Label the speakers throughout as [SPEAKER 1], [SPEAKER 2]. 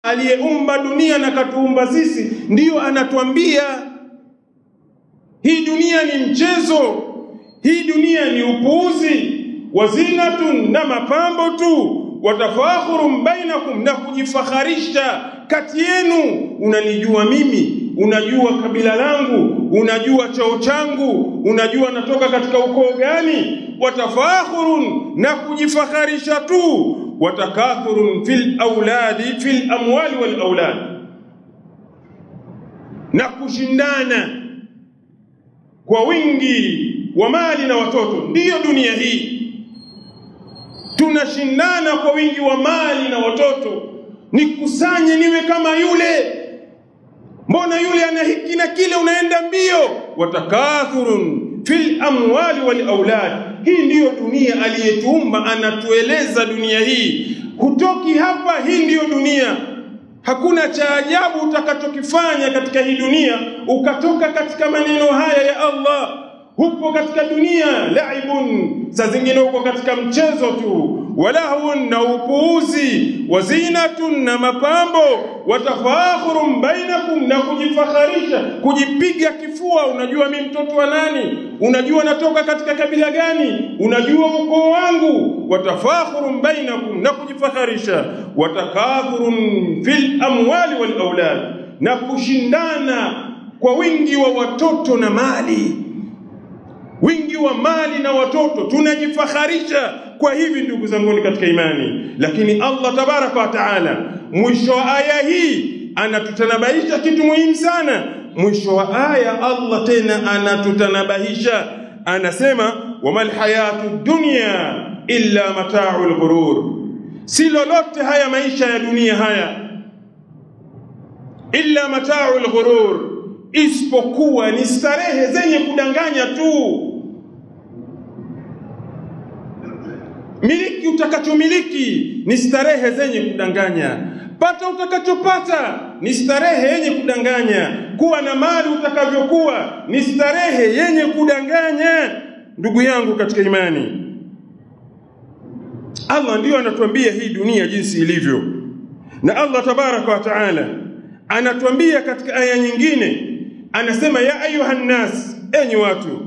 [SPEAKER 1] Aliyeumba dunia na katuumba sisi ndiyo anatuambia hii dunia ni mchezo, hii dunia ni upuuzi, wazinatun, na mapambo tu, watafakhurun bainakum, na kujifakharisha kati yenu. Unanijua mimi, unajua kabila langu, unajua cheo changu, unajua natoka katika ukoo gani. Watafakhurun, na kujifakharisha tu, watakathurun fil auladi fil amwali wal aulad, na kushindana kwa wingi wa mali na watoto. Ndiyo dunia hii, tunashindana kwa wingi wa mali na watoto. Nikusanye niwe kama yule, mbona yule ana hiki na kile, unaenda mbio. Watakathurun fil amwali wal aulad. Hii ndiyo dunia aliyetuumba, anatueleza dunia hii. Hutoki hapa, hii ndiyo dunia. Hakuna cha ajabu utakachokifanya katika hii dunia ukatoka katika maneno haya ya Allah. Hupo katika dunia laibun, saa zingine uko katika mchezo tu, walahun, na upuuzi, wazinatun, na mapambo, watafakhurun bainakum, na kujifakharisha, kujipiga kifua. Unajua mimi mtoto wa nani, unajua natoka katika kabila gani, unajua ukoo wangu. Watafakhurun bainakum, na kujifakharisha, watakathurun fil amwali wal aulad, na kushindana kwa wingi wa watoto na mali. Wingi wa mali na watoto tunajifakharisha kwa hivi, ndugu zanguni katika imani. Lakini Allah tabaraka wa taala mwisho wa aya hii anatutanabahisha kitu muhimu sana. Mwisho wa aya Allah tena anatutanabahisha, anasema wamal hayatu dunya illa mata'ul ghurur, si lolote haya maisha ya dunia haya, illa mata'ul ghurur, isipokuwa ni starehe zenye kudanganya tu. Miliki utakachomiliki ni starehe zenye kudanganya, pata utakachopata ni starehe yenye kudanganya, kuwa na mali utakavyokuwa ni starehe yenye kudanganya. Ndugu yangu katika imani, Allah ndiyo anatuambia hii dunia jinsi ilivyo, na Allah tabaraka wa taala anatuambia katika aya nyingine, anasema ya ayuhan nas, enyi watu,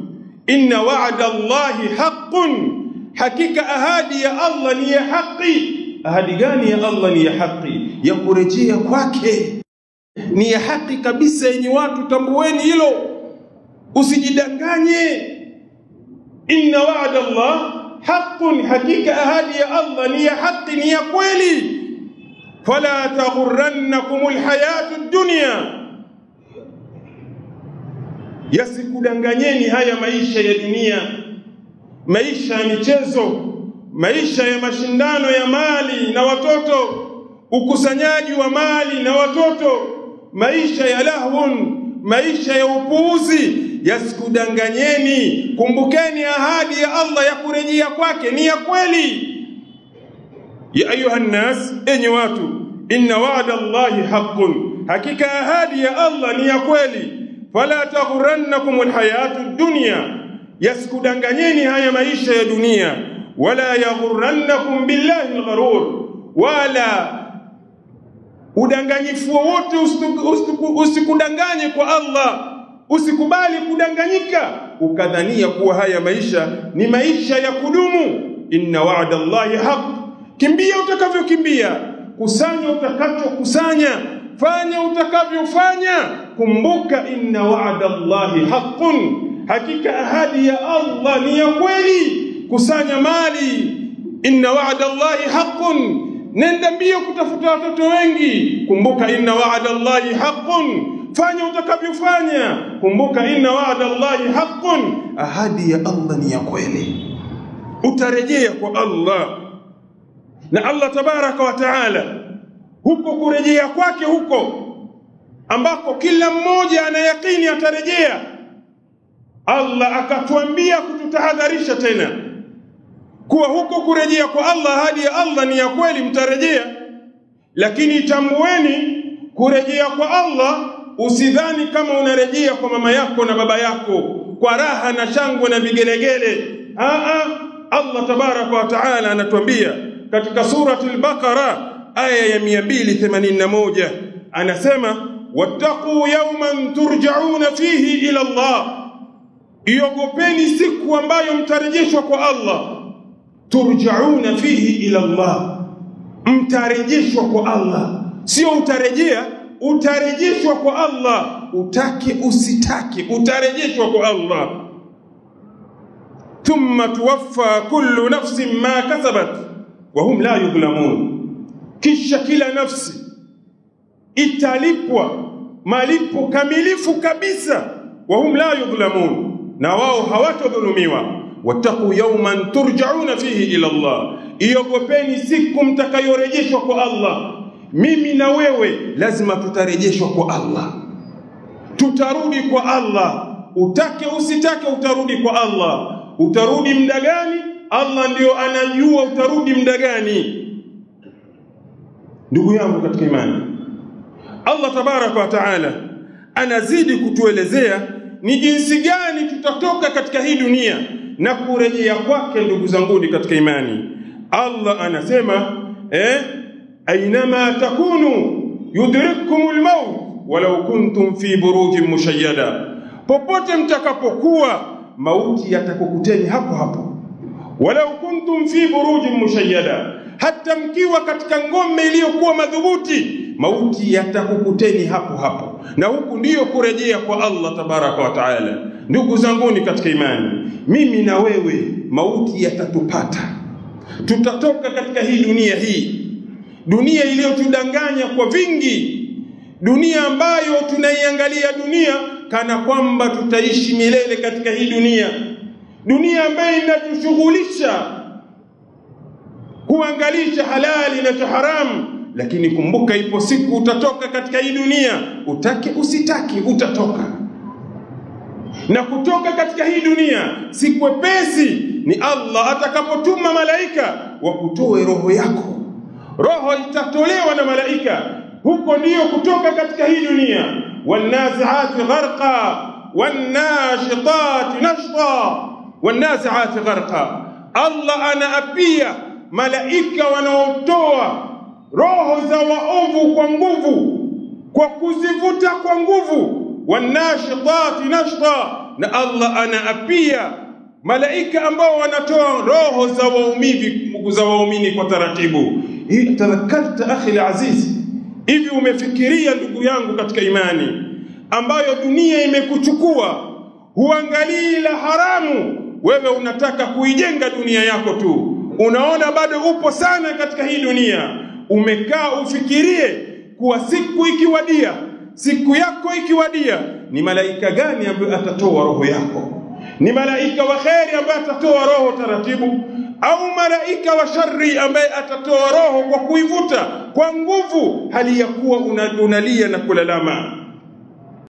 [SPEAKER 1] inna wa'da Allahi haqqun, hakika ahadi ya Allah ni ya haki. Ahadi gani ya Allah ni ya haki? Ya kurejea kwake ni ya haki kabisa. Enyi watu, tambueni hilo, usijidanganye. Inna wa'da Allah haqqun, hakika ahadi ya Allah ni ya haki, ni ya kweli. Fala taghurrannakum alhayatu ad-dunya, yasikudanganyeni haya maisha ya dunia, maisha ya michezo, maisha ya mashindano ya mali na watoto, ukusanyaji wa mali na watoto, maisha ya lahun, maisha ya upuuzi, yasikudanganyeni. Kumbukeni ahadi ya Allah ya kurejea kwake ni ya kweli. Ya ayuha nnas, enyi watu, inna wa'da Allahi haqqun, hakika ahadi ya Allah ni ya kweli. Fala taghurrannakum alhayatu ad-dunya, yasikudanganyeni haya maisha ya dunia. Wala yaghurrannakum billahi algharur, wala udanganyifu wowote usikudanganye kwa Allah. Usikubali kudanganyika ukadhania kuwa haya maisha ni maisha ya kudumu. Inna wa'da Allahi haqq, kimbia utakavyokimbia, kusanya utakachokusanya, fanya utakavyofanya, kumbuka inna wa'da Allahi haqqun, hakika ahadi ya Allah ni ya kweli. Kusanya mali, inna wa'da Allahi haqqun, nenda mbio kutafuta watoto wengi, kumbuka inna wa'da Allahi haqqun, fanya utakavyofanya, kumbuka inna wa'da Allahi haqqun, ahadi ya Allah ni ya kweli. Utarejea kwa Allah, na Allah tabaraka wa taala huko kurejea kwake huko ambako kila mmoja ana yakini atarejea, Allah akatuambia kututahadharisha tena kuwa huko kurejea kwa Allah, ahadi ya Allah ni ya kweli, mtarejea. Lakini tambueni, kurejea kwa Allah, usidhani kama unarejea kwa mama yako na baba yako kwa raha na shangwe na vigelegele. Allah tabaraka wa taala anatuambia katika surati al-Baqara aya ya 281 anasema wattaqu yawman turja'una fihi ila Allah, iogopeni siku ambayo mtarejeshwa kwa Allah. Turja'una fihi ila Allah, mtarejeshwa kwa Allah, sio utarejea, utarejeshwa kwa Allah, utake usitake, utarejeshwa kwa Allah. Thumma tuwaffa kullu nafsin ma kasabat wa hum la yudhlamun, kisha kila nafsi italipwa malipo kamilifu kabisa, wa hum la yudhlamun, na wao hawatodhulumiwa. Wattaqu yawman turja'una fihi ila Allah, iogopeni siku mtakayorejeshwa kwa Allah. Mimi na wewe lazima tutarejeshwa kwa Allah, tutarudi kwa Allah, utake usitake utarudi kwa Allah. Utarudi muda gani? Allah ndio anajua utarudi muda gani. Ndugu yangu katika imani, Allah tabaraka wa taala anazidi kutuelezea ni jinsi gani tutatoka katika hii dunia na kurejea kwake. Ndugu zanguni katika imani, Allah anasema ainama takunu yudrikkumul maut walau kuntum fi burujin mushayyada, popote mtakapokuwa mauti yatakukuteni hapo hapo. Walau kuntum fi burujin mushayyada, hata mkiwa katika ngome iliyokuwa madhubuti, mauti yatakukuteni hapo hapo. Na huku ndiyo kurejea kwa Allah tabaraka wa taala. Ndugu zanguni katika imani, mimi na wewe mauti yatatupata, tutatoka katika hii dunia, hii dunia iliyotudanganya kwa vingi, dunia ambayo tunaiangalia dunia kana kwamba tutaishi milele katika hii dunia, dunia ambayo inatushughulisha kuangalisha halali na haramu. Lakini kumbuka, ipo siku utatoka katika hii dunia, utake usitake utatoka. Na kutoka katika hii dunia si kwepesi, ni Allah atakapotuma malaika wakutoe roho yako. Roho itatolewa na malaika, huko ndiyo kutoka katika hii dunia. Wanazi'ati gharqa wanashitati nashta, wanazi'ati gharqa. Allah anaapia malaika wanaotoa roho za waovu kwa nguvu, kwa kuzivuta kwa nguvu. Wanashitati nashta, na Allah anaapia malaika ambao wanatoa roho za waumini, za waumini kwa taratibu. Tadhakarta akhi alaziz, hivi umefikiria ndugu yangu katika imani, ambayo dunia imekuchukua, huangalii la haramu, wewe unataka kuijenga dunia yako tu, unaona bado upo sana katika hii dunia. Umekaa ufikirie kuwa siku ikiwadia, siku yako ikiwadia, ni malaika gani ambaye atatoa roho yako? Ni malaika wa kheri ambaye atatoa roho taratibu, au malaika wa shari ambaye atatoa roho kwa kuivuta kwa nguvu, hali ya kuwa unalia na kulalama?